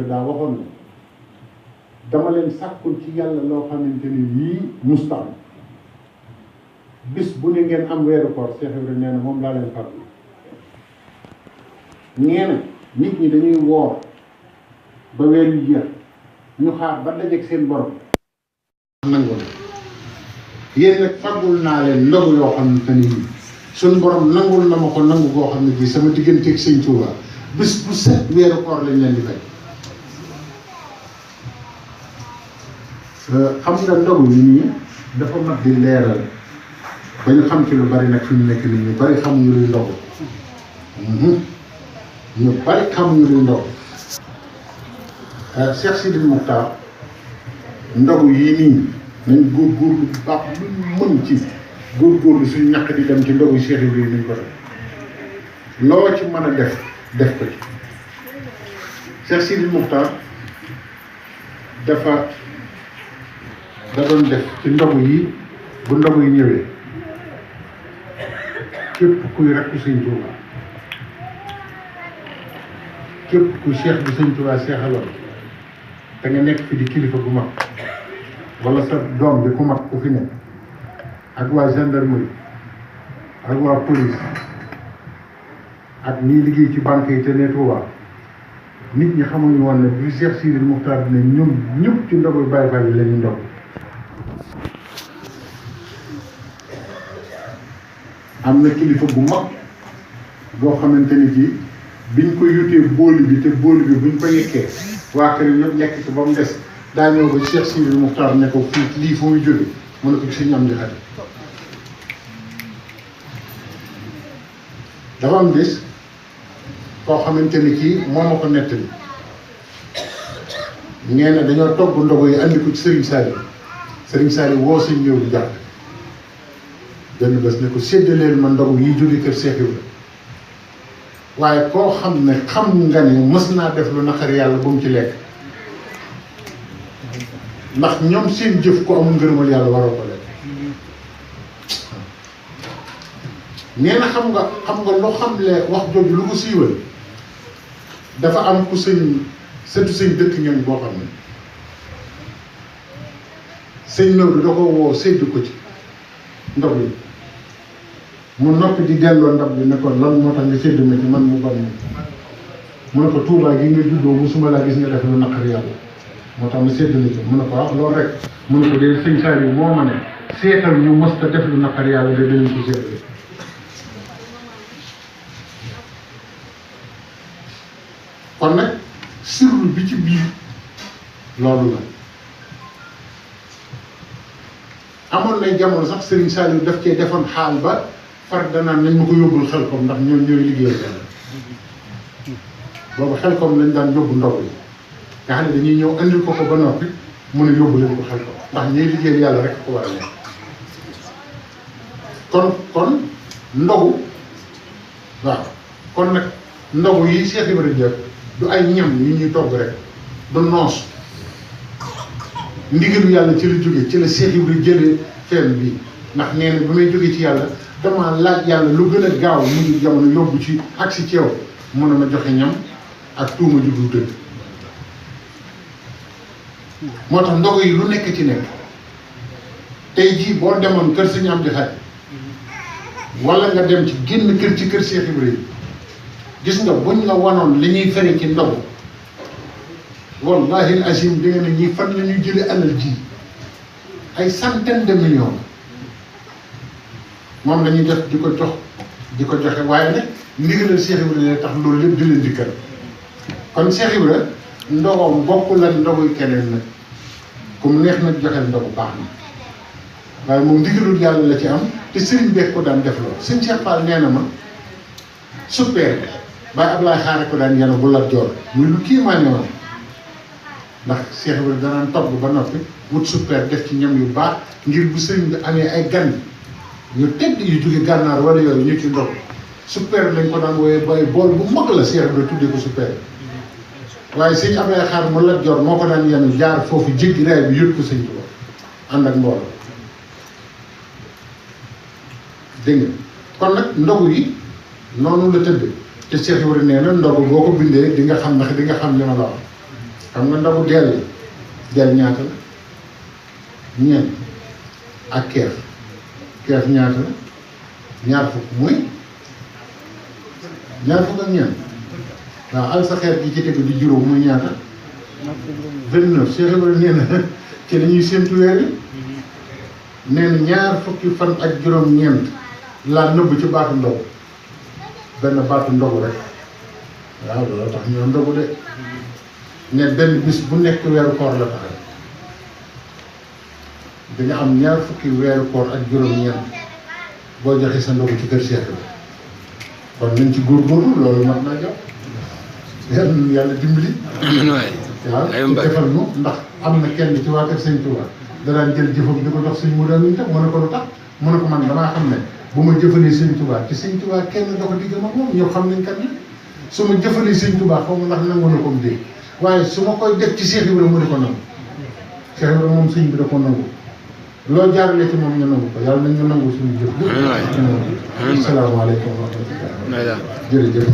daa waxoon ne dama leen sàkkul ci yàlla loo xamante ni yii mustaan bis bu ne ngeen am weeru koor Cheikh Ibrahima nee na moom laa leen farlu nee na nit ñi dañuy woor ba weer yu jeex ñu xaar ba dajeek seen borom nangu na yéen nag faggul naa leen ndogu yoo xamante ni yii suñ borom nangul na ma ko nangu goo xam ne bii sama digganteeg Sëñ Tuubaa bis bu set weeru koor lañ leen di fay. xam nga ndogu yi nii dafa mat di leeral ba ñu xam ci lu bari nag fi mu nekk nii ñu bari xamuñu luy ndogu ñu bari xamuñu luy ndogu Cheikh Sidil Muxtaar ndogu yii nii nañ góorgóorlu bu baax lu mën ci góorgóorlu suñu ñàkk di dem ci ndogu Cheikh Ibrahima nañ ko def loo ci mën a def ko ci Cheikh Sidil Muxtaar da doon def ci ndogu yi bu ndogu yi ñëwee képp kuy rakku Sëñ Tuubaa képp ku cheikh bi Sëñ Tuubaa seexaloon te nga nekk fi di kilifa gu mag wala sa doom bi ku mag ku fi nekk ak waa gendarmerie ak waa police ak ñiy liggéey ci banque yi te ne Tuubaa nit ñi xamuñu woon ne bi Cheikh Sidil Muxtaar ne ñoom ñëpp ci ndogu Baay Faal yi la ñu ndog am na kilifa bu mag boo xamante ni bii biñ ko yutee booli bi te booli bi buñ ko yekkee waa kër yi yëpp lekk ci ba mu des daa ñëw ba Cheikh Sidil Muxtaar ne ko fii lii fu muy jóge mu ne ko ci ñam di xati dafa am bés koo xamante ni kii moo ma ko nettali nee na dañoo togg ndogu yi andi ko ci Serigne Saliou woo Sëñ ñëw di jàpp benn bés ne ko séddaleel ma ndogu yi jóge kër Cheikh Ibrahima waaye koo xam ne xam nga ne mës naa def lu naqari yàlla bu mu ci lekk ndax ñoom seen jëf ko amul ngërëmal yàlla waroo ko lekk nee na xam nga loo xam le wax jooju lu ko siiwal dafa am ku sëtu sëñ dëkk ngeen boo xam ne sëñ Maodo da ko woo sédd ko ci ndog yi mu noppi di delloo ndab bi ne ko lan moo tax nga sédd ma ci man mu bon mu ne ko Tuubaa gi nga juddoo musuma laa gis nga def lu naqari yàlla moo tax ma sédd la ci mu ne ko wax loolu rek mu ne ko dee Sëñ Saliou moo ma ne seetal ñu mës ta def lu naqari yàlla de dañu ko sédd kon nag sirru bi ci biir loolu la amoon na jamono sax Serigne Saliou daf cee defoon xaal ba far danaan nañ ma ko yóbbul Xelkom ndax ñoom ñooy liggéeyal yàlla boobu Xelkom lañ daan yóbbu ndog yi nga xam ne dañuy ñëw andil ko ba noppi mën a yóbbu leen ko Xelkom ndax ñooy liggéeyal yàlla rek ko war a nekk kon ndogu waaw kon nag ndogu yi Cheikh Ibrahima def du ay ñam yi ñuy togg rek du noos ndigalu yàlla ci la jóge ci la Cheikh Ibrahima jëlee feem bi ndax nee na bi may jóge ci yàlla dama laaj yàlla lu gën a gaaw mu ngi jamono yóbbu ci ak si ceew mën a ma joxe ñam ak tuuma ju dul dëgg moo tax ndogu yi lu nekk ci nekk tey jii boo demoon kër Sëñ Amdi Xadi wala nga dem ci génn kër ci kër Cheikh Ibrahima gis nga buñ la wanoon li ñuy fere ci ndogu wallahi asim di nga ne ñii fan la ñuy jële alal ji ay centaine de millions moom la ñuy def di ko joxe waaye nag ndigalal Cheikh Ibrahima tax loolu lépp di leen dikkal kon Cheikh Ibrahima ndogoom bokkul ak ndoguy keneen nag comme neex nag joxeel ndogu baax na waaye moom ndigalul yàlla la ci am te sëriñ beek ko daan def loolu sëñ Cheikh Fall nee na ma super Baye Ablaye xaare ko daan yenu bu Lat Joor muy lu kii maa ñëwoon ndax Cheikh Ibrahima danaan togg ba noppi wut super def ci ñam yu baax ngir bu sëriñ bi amee ay gan yu tedd yu jóge gànnaar wala yooyu ñu ci ndog super lañ ko daan wooyee bay bool bu mag la Cheikh Ibrahima tuddee ko super waaye sëñ Ablaye xaar mu Lat Joor moo ko daan yenu jaar foofu jéggi raay bi yëpp ko sëñ Tuubaa ànd ak mbooloo dégg nga kon nag ndogu yi noonu la tëdd te Cheikh Ibrahima nee na ndogu boo ko bindee di nga xam ndax di nga xam li ma la wax xam nga ndogu dell ñaata la ñeent ak keef ñaata la ñaar fukk muy ñaar fukk ak ñeent waaw al sa xeer gi ci tegu di juróom muy ñaata 29 Cheikh Ibrahima nee na ci la ñuy séntu weer yi nee na ñaar fukki fan ak juróom-ñeent laa nëbb ci baatu ndogu benn baatu ndogu rek waaw loolu tax ñoo ndogu de ne benn bis bu nekk weeru koor la taxal dañu am ñaar fukki weeru koor ak juróom-ñeent boo joxe sa ndogu ci kër Cheikh bi kon nañ ci góorgóorlu loolu mat naa jàpp yàlla dimbali waaw defal ñu ndax am na kenn ci waa kër Sëñ Touba danaan jël jëfam di ko jox Sëñ Mourou Aminta mu ne ko lu tax mu ne ko man damaa xam ne bu ma jëfalee Sëñ Touba ci Sëñ Touba kenn dox diggam ak moom ñëpp xam nañ kat la su ma jëfalee Sëñ Touba xaw ma ndax nangu na ko mu dégg waaye su ma koy def ci Cheikh Ibrahima mu di ko nangu Cheikh Ibrahima moom sëñ bi da ko nangu loo jaarale ci moom ñu nangu ko yàlla nañ ñu nangu suñu jëf lépp. asalaamaaleykum wa rahmatulah. jërëjëf.